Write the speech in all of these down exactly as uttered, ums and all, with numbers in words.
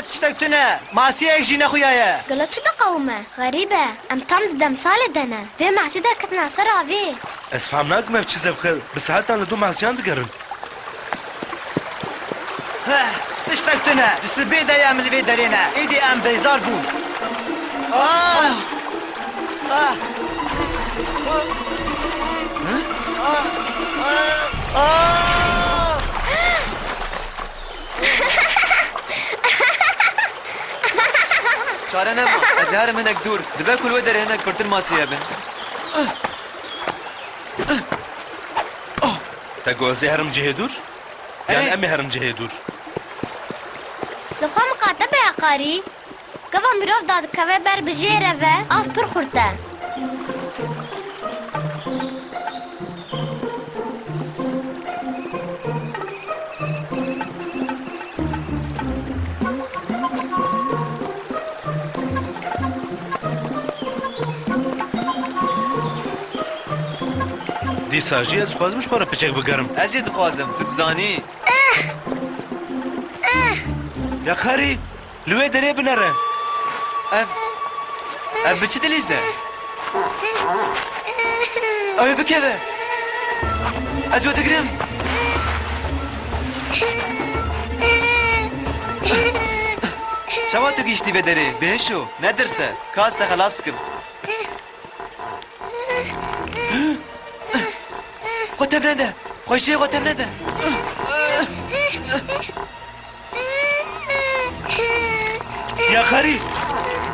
Tiştek tune, masiyek jî nexuyaye. Gelo çi diqewime? Xerîb e. Em tam di demsalê de ne. Vê masî derketine ser avê. Ez fam nakim ev çi zevq e. Bi saetan li dû masiyan digerin. Heh, tiştek tune. Di sibê de ye em li vê derê ne. Êdî em bêzar bûn. Ah! Ah! Ah! Ah! Ah! Çare nema. Ez ê herim hinek dûr. Dibe ku li wê derê hinek pirtir masî hebin. Te got ez ê herim cihê dûr? Yan Erê. Em ê herin cihê dûr? Li xwe miqate be ya qarî. Gava mirov dadikeve ber bi jêre ve, av pir xurt e. Dîsa jî ez dixwazim ji xwe re piçek bigerim. Ez jî dixwazim, tu dizanî. Ya karî, li wê derê binere. Ev, ev bi çi dilîze? Ew ê bikeve. Ez we digirim. Çawa tu gihîştî vê derê? Bêhişo, nedirse. Ka ez te xelas bikim. Xwe tev nede. Xwe jê xwe tev nede. Ya xerî,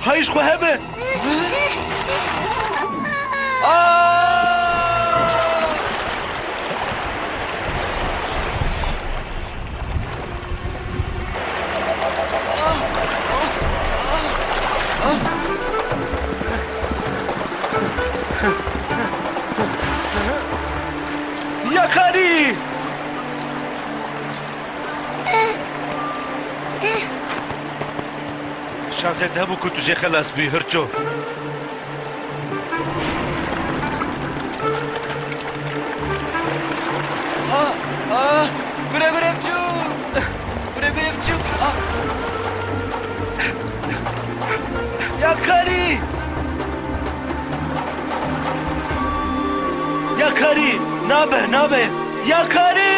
hay ji xwe hebe. Ya karî! Şansê te hebû ku tu jê xelas bûyî, hirço. Ah, ah, gure gure biçûk. Gure gure biçûk. Ah. Ya karî! Ya karî! Nabe, nabe! Ya karî!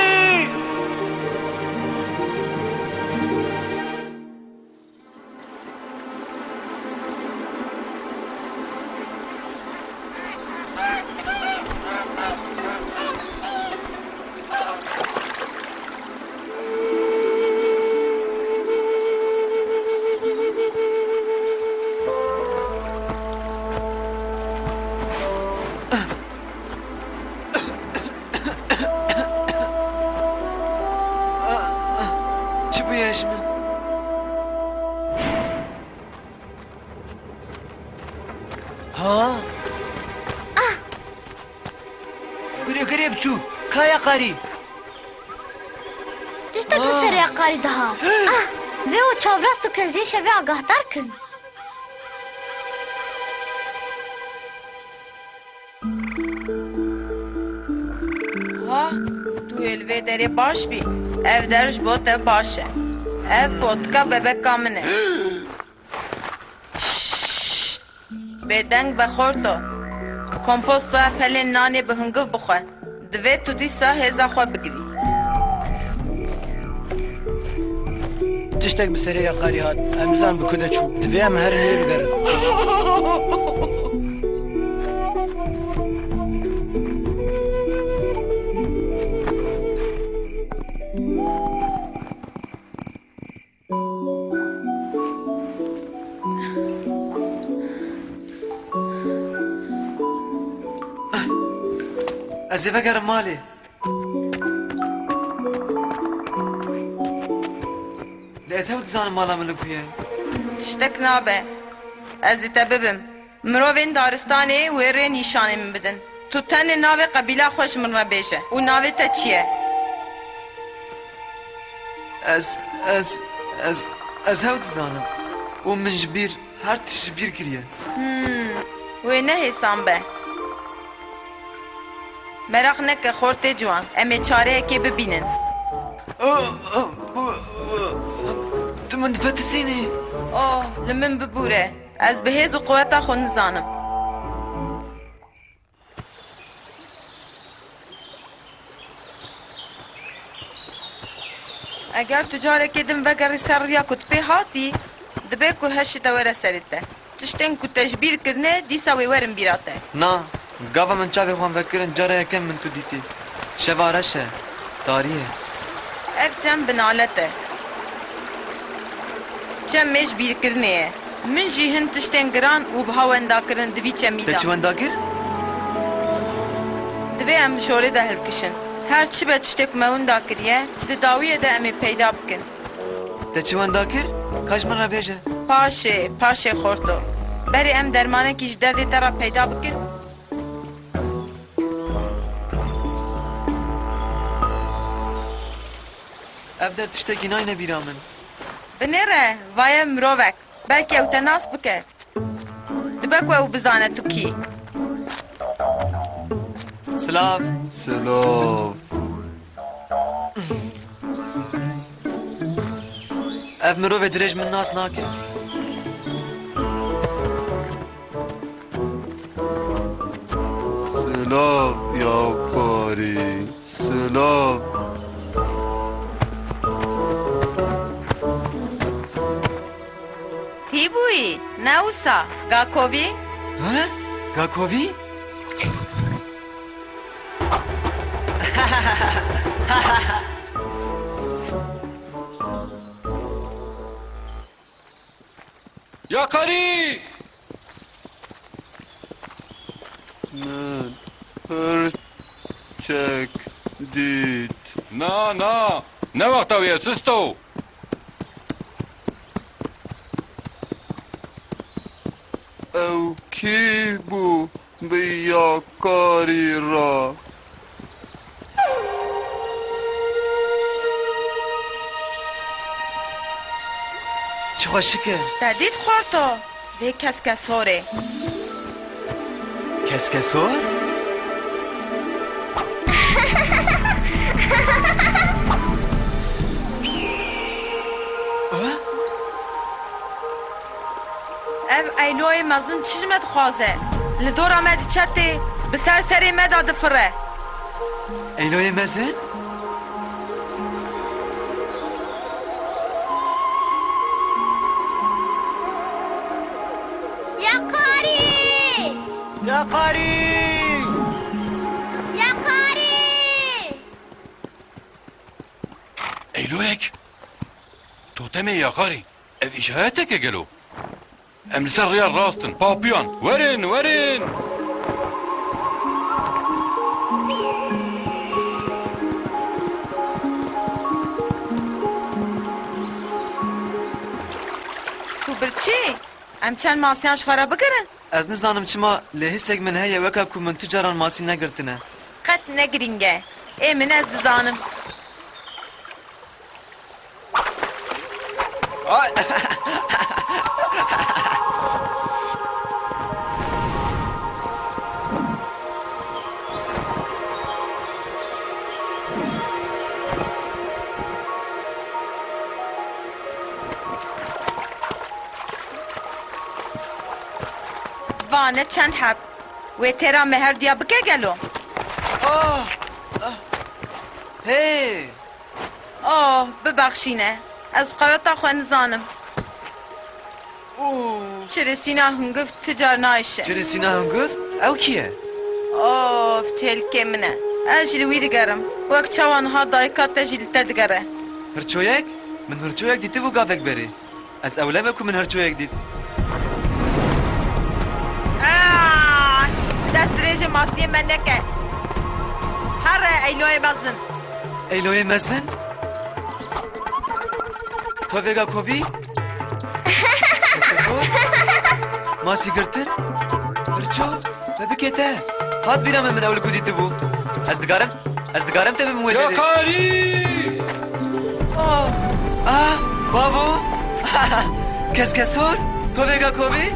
Çi bûye ji min? Ha? Ah! Gure gure biçû, kaya qarî? Tiştek li ser ya qarî diha. Ah! Vê o çavrast û kezê şevê agahdar kin. Ha, tu yê li vê derê baş bî. Ev der ji bo te baş e. Ev potika bebeka min e. Şşt! Bêdeng be xorto. Kompostoya pelên nanê bi hungiv bixwe. Divê tu dîsa hêza xwe bigirî. Tiştek bi serê ya qarî hat. Em nizanin bi ku de çû. Divê em herin lê bigerin. Ez ê vegerim malê. Lê ez hew dizanim mala min li ku ye. Tiştek nabe. Ez ê te bibim. Mirovên daristanê wê rê nîşanê min bidin. Tu tenê navê qebîla xwe ji min re bêje û navê te çi ye? Ez, ez, ez, ez hew dizanim û min ji bîr, her tişt ji bîr kiriye. Hmm, wê ne hêsan be. Meraq neke xortê ciwan, em ê çareyekê bibînin. Tu Min dibetisînî. Oh, li min bibûre. Ez bi hêz û quweta xwe nizanim. Eger tu carekê din vegerî ser riya ku tu pê hatî, dibe ku her şi te were serê te. Tiştên ku te ji bîr kirine, dîsa wê werin bîra te. Na, gava min çavê xwe vekirin, cara yekem min tu dîtî. Şeva reş e, tarî ye. Ev çem bi nalet e. Çem mêj bîrkirinê ye. Min jî hin tiştên giran û biha wenda kirin di vî çemî de. Te çi wenda kir? Divê em bi şorê de hilkişin. Her çi be tiştê ku me winda kiriye, di dawiyê de em ê peyda bikin. Te çi wenda kir? Ka ji min re bêje. Paşê, paşê xorto. Berê em dermanekî ji derdê te re peyda bikin. Ev der tiştekî nayne bîra min. Binêre, va ye mirovek. Belkî ew te nas bike. Dibe ku ew bizane tu kî. Silav. Silav. Ev mirovê dirêj min nas nake. Silav ya karî. Silav. Tî bûyî, ne wisa, Gakovî? He? Gakovî? Yakarî! Min hirçek dît. Na, na, ne wexta wî ye, susto! Ew kî bû? Bi Yakarî re. Çi xweşik e. Te dît xorto, vê keskesorê. Keskesor? Ah? Ev eyloyê mezin çi ji me dixwaze? Li dora me diçe tê, bi ser serê me de difire. Eyloyê mezin? Yakarî! Yakarî! Yakarî! Eyloyek? Totemê Yakarî? Ev îşaretek e gelo? Em li ser rêya rast in. Papiyan, werin, werin! Tu birçî? Em çend masiyan ji xwe re bigirin? Ez nizanim çima, lê hissek min heye weka ku min tu caran masî negirtine. Qet ne girîng e. Ê min ez dizanim. Ay! Vane çend heb. Wê têra me herduya bike gelo? Ah! Ah! Hey! Oh, bibexşîne. Ez qeweta xwe nizanim. Û çirê sîna hungiv ti car nayşe. Çirê sîna hungiv? Ew kî ye? Of, çêlikê min e. Ez jî li wî digerim. Wek çawa niha dayika te jî li te digere. Hirçoyek? Min hirçoyek dîtibû gavek berê. Ez ewle me ku min hirçoyek dît. Aa! Dest dirêjê masiyê me neke. Here, eyloyê mezin. Eyloyê mezin? Tovê Gakovî? Keskesor? Masî girtin? Hirço? Me bike te. Hat bîra min, min ew li ku dîtibû. Ez digarim, ez digarim te bim wê derê. Yakarî! Oh! Ah, bavo! Keskesor? Tovê Gakovî?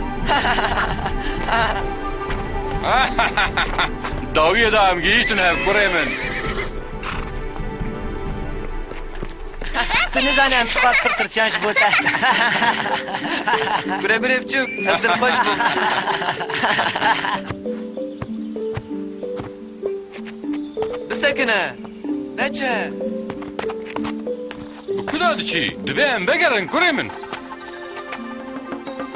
Dawiyê de em gihîştin hev, kurê min. Tu nizane em çiqas pir tirsiyan ji bo te. Gure gure biçûk, ez dilxweş bûm. Bisekine. Neçe. Bi ku da diçî? Divê em vegerin kurê min.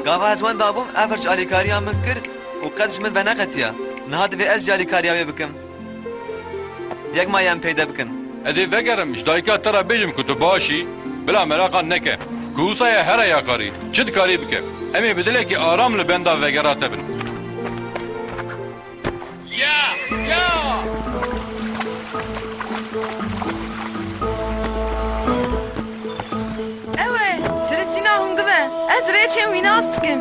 Gava ez wenda bûm, Efir ji alîkariya min kir û qet ji min veneqetiya. Niha divê ez jî alîkariya wê bikim. Yek ma em peyde bikin. Ez ê vegerim, ji dayika te re bêjim ku tu baş î, bila meraqan neke. Ku wisa ye here ya karî, çi dikarî bike. Em ê bi dilekî aram li benda vegera te bin. Ya! Ya! Ew e, Trisîna hûn gibe. Ez rêçên wî nas dikim.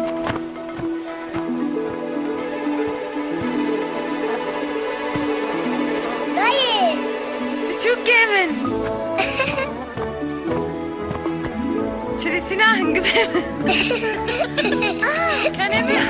Dayê! Biçûkê min! Çirisîna hingibê min. Kenê min.